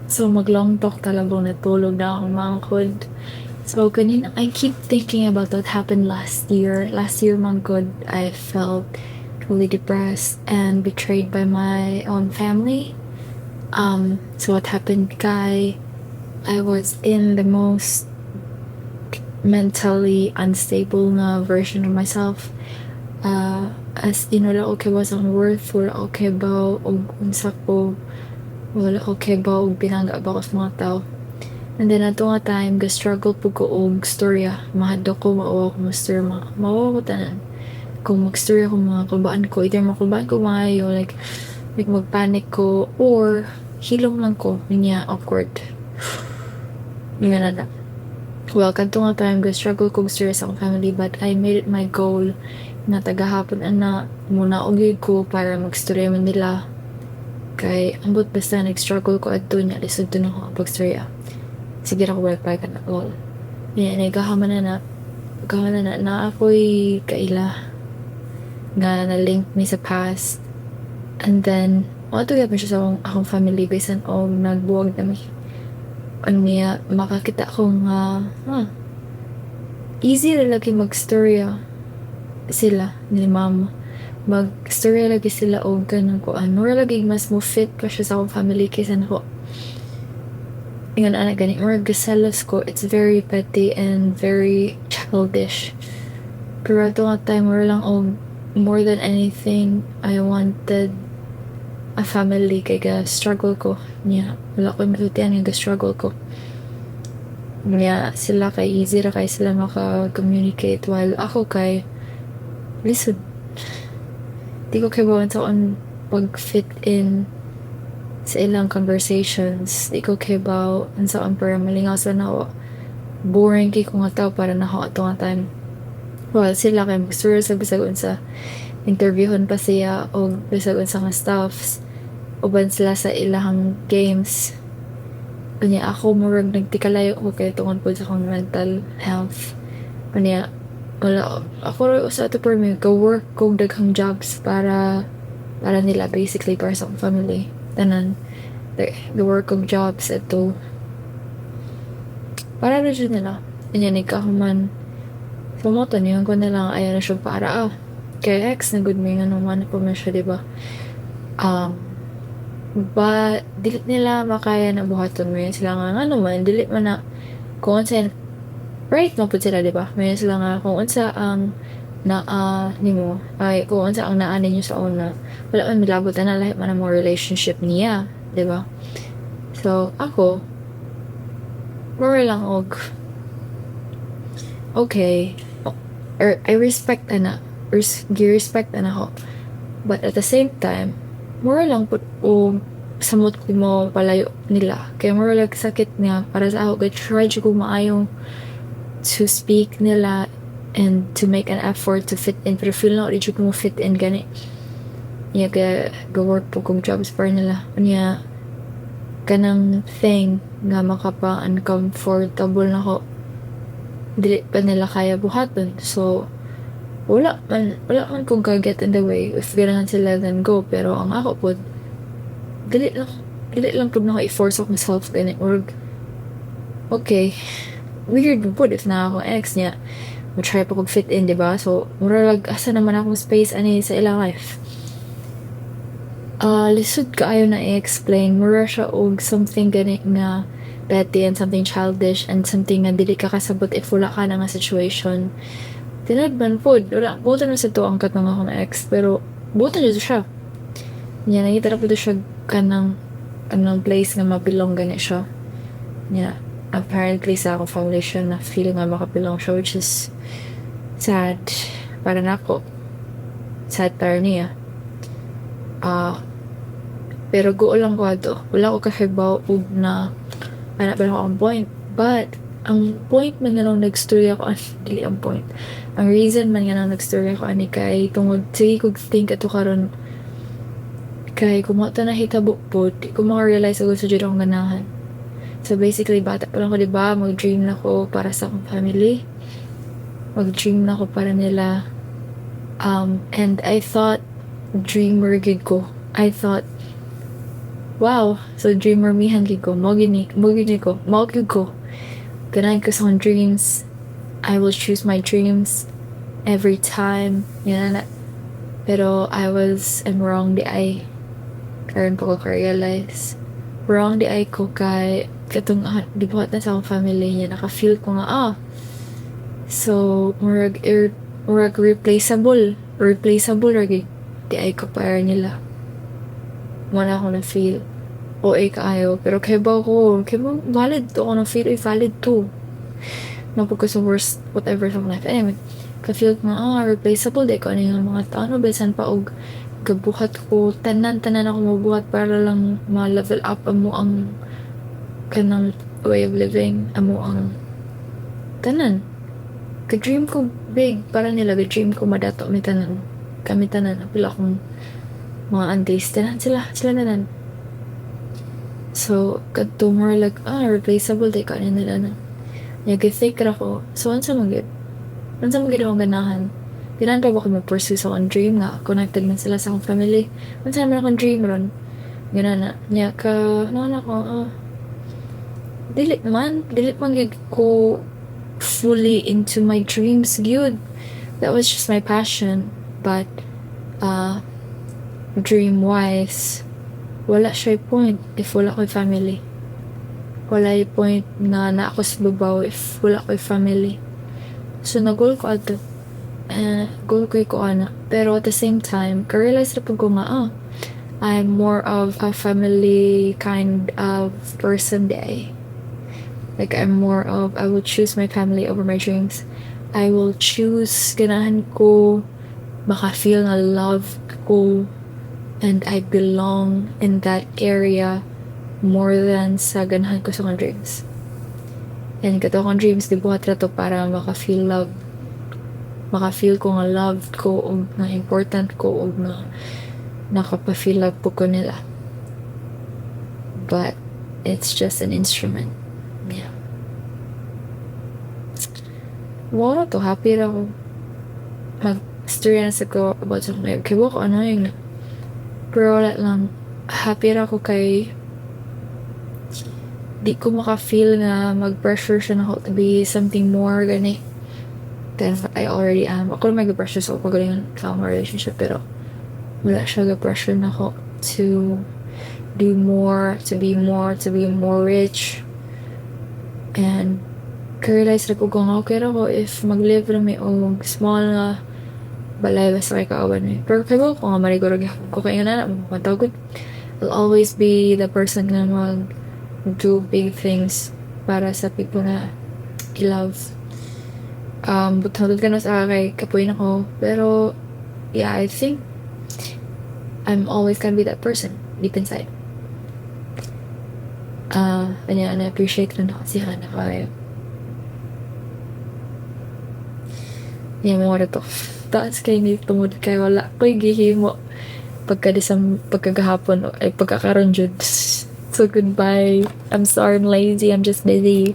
So mag-long talk talagang natulog na akong mangkod. So kanina, I keep thinking about what happened last year. Last year, man gud, I felt really depressed and betrayed by my own family. So what happened kay, I was in the most mentally unstable na version of myself. As in, wala ko kibaw sa akong worth, wala ko kibaw og unsa ko, wala ko kibaw og binangga ba ko sa mga tao. And then ato nga time, ga-struggle pud ko og storya. Mahadlok ko, mauwaw ko mo-storya, mauwaw ko tanan. Kung mag-storya ko, mga kulbaan ko, either makulbaan ko maayo, like mag-panic ko, or hilom lang ko, niya awkward. Nga na. Well, kadto nga time, ga-struggle ko og storya sa akong family, but I made it my goal na tagahapon ana, munaog gyud ko para magstorya man nila. Kay ambot basta nag-struggle ko adto niya, lisod to nako ang pagstorya. Sige ra ko balik na all. Niya nagahaman na na ako'y kaila nga na-link mi sa past. And then, mao to gyapon siya sa akong family bisan og nagbuwag na mi. Unya, makakita ko nga, huh, easy ra lagi magstorya sila ni Mama. Mag-storya lagi sila og kanang kuan. Mura lagi mas mo fit pa siya sa akong family kaysa nako. Ingon ana gani, murag gaselos ko. It's very petty and very childish. Pero ato nga time, mura lang og more than anything, I wanted a family kay ga struggle ko. Niya, wala ko'y masultihan nga ga-struggle ko. Niya, sila kay easy ra kay sila maka-communicate while ako kay lisod. Di ko kibaw unsaon pag-fit in sa ilang conversations. Di ko kibaw unsaon para malingaw sila nako. Boring kay ko nga tao para nako ato nga time. Well, sila kay magstorya sa bisag unsa, interviewon pa siya og bisag unsa nga stuffs. Uban sila sa ilahang games. Unya ako murag nagtikalayo ko kay tungod pod sa akong mental health. Unya wala ako ra usa ato permi ga-work kog daghang jobs para nila, basically para sa akong family. Tanan the work og jobs adto para ra jud nila. Unya nagkahuman so mao to niingon ko na lang ayaw na siya para ah. Kay ex na gud mi, ngano man pa man siya, diba? But dili nila makaya na buhaton. Moingon sila nga ngano man dili man na kung unsa right man pud sila, diba? Moingon sila nga kung unsa ang naa nimo ay kung unsa ang naa ninyo sa una, wala man milabot ana, lahi man among relationship niya, diba? So ako mura lang og okay or I respect ana, gi-respect ana ko, but at the same time mura lang pud og samot ko mo palayo nila kay mura lang sakit nga para sa ako kay try jud ko maayong to speak nila and to make an effort to fit in, pero feel na di jud ko mo fit in gani. Niya ga ga-work po kog jobs para nila. Unya kanang thing nga makapa uncomfortable nako, dili pa nila kaya buhaton. So wala man kong ka-get in the way. If ganahan sila, then go, pero ang ako pod dili lang pud nako i-force ako myself gani or okay, weird pud if naa akong ex niya mo try pa kog fit in, diba? So mura lag asa naman akong space ani sa ilang life. Ah, lisod kaayo na i-explain. Mura siya og something gani nga petty and something childish and something nga dili ka kasabot if wala ka na nga situation. Tinuod man pod, wala buotan man sad to ang katong akong ex, pero buotan jud siya. Nya nangita ra pud siya kanang place nga ma-belong gani siya. Nya apparently sa akong family siya na feel nga maka-belong siya, which is sad para nako. Sad para niya. Ah, pero guol lang ko adto. Wala ko kahibaw og na ana ba ang point. But ang point man nganong nagstorya ko ani, dili ang point. Ang reason man nganong nagstorya ko ani kay tungod sige kog think ato karon kay kung mao to nahitabo pod, di ko maka-realize og unsa jud akong ganahan. So basically bata pa lang ko, diba, mag-dream na ko para sa akong family. Mag-dream na ko para nila. And I thought dreamer gid ko. I thought Wow! So dreamer mihan gyud ko. Mao gyud ni, mao gyud ni ko. Mao gyud ko. Ganahan ko sa akong dreams. I will choose my dreams every time. Yan na. Pero I'm wrong diay. Karon pa ko ka-realize. Wrong diay ko kay katong gibuhat na sa akong family niya, naka-feel ko nga so murag murag replaceable replaceable ra gyud diay ko para nila. Mao na ako na feel. OA kaayo, pero kabalo ko kay valid to ako na feel, ay, valid to na ko sa worst whatever sa life. Anyway, ka-feel ko nga replaceable diay ko ani nga mga tao, no, bisan pa og gabuhat ko tanan tanan ako mabuhat para lang ma-level up amo ang kanang way of living, amo ang tanan. Ka-dream ko big para nila, ga-dream ko madato mi tanan, kami tanan, apil akong mga aunties, tanan sila sila tanan. So kadto more like replaceable diay ko ani nila na. Nya gi-think ra ko, so unsa man gyud akong ganahan? Ganahan pa ba ko mag-pursue sa akong dream nga connected man sila sa akong family? Unsa man akong dream ron? Gana na nya ka ano na ko, dili man gyud ko fully into my dreams gyud. That was just my passion, but dream wise, wala siya point if wala ko'y family. Walay point nga naa ko sa babaw if wala ko'y family. So nag-goal ko adto. Goal ko ko ana. Pero at the same time, ka-realize ra pud ko nga I'm more of a family kind of person diay. Like, I'm more of, I will choose my family over my dreams. I will choose, ganahan ko maka-feel nga love ko and I belong in that area more than sa ganahan ko sa akong dreams. And kato akong dreams, gibuhat ra to para maka-feel love. Maka-feel ko nga loved ko ug nga important ko ug nga nakapa-feel love po ko nila. But it's just an instrument. Yeah. Mao na to, happy ra ko. Mag-story na sa ko about sa akong kay ko annoying na. Pero wala lang, happy ra ko kay di ko maka-feel nga mag-pressure siya nako to be something more gani than what I already am. Ako lang may pressure sa ako galing sa akong relationship, pero wala siya ga-pressure nako to do more, to be more, to be more rich. And ka-realize ra ko nga okay ra ko if mag-live ra mi og small nga balay basta kay kaawan mi. Pero kabalo ko nga marigo ra gyapon ko kay ingana na mo tawag. I'll always be the person nga mag do big things para sa people na I love. But ka na sa kay kapoy na ko. Pero, yeah, I think I'm always gonna be that person deep inside. And yeah, and I appreciate rin ako siya na kayo. Yeah, mao ra to. Taas kay ni tungod kay wala ko'y gihimo pagka disam pagkagahapon ay pagkakaron jud. So goodbye. I'm sorry I'm lazy. I'm just busy.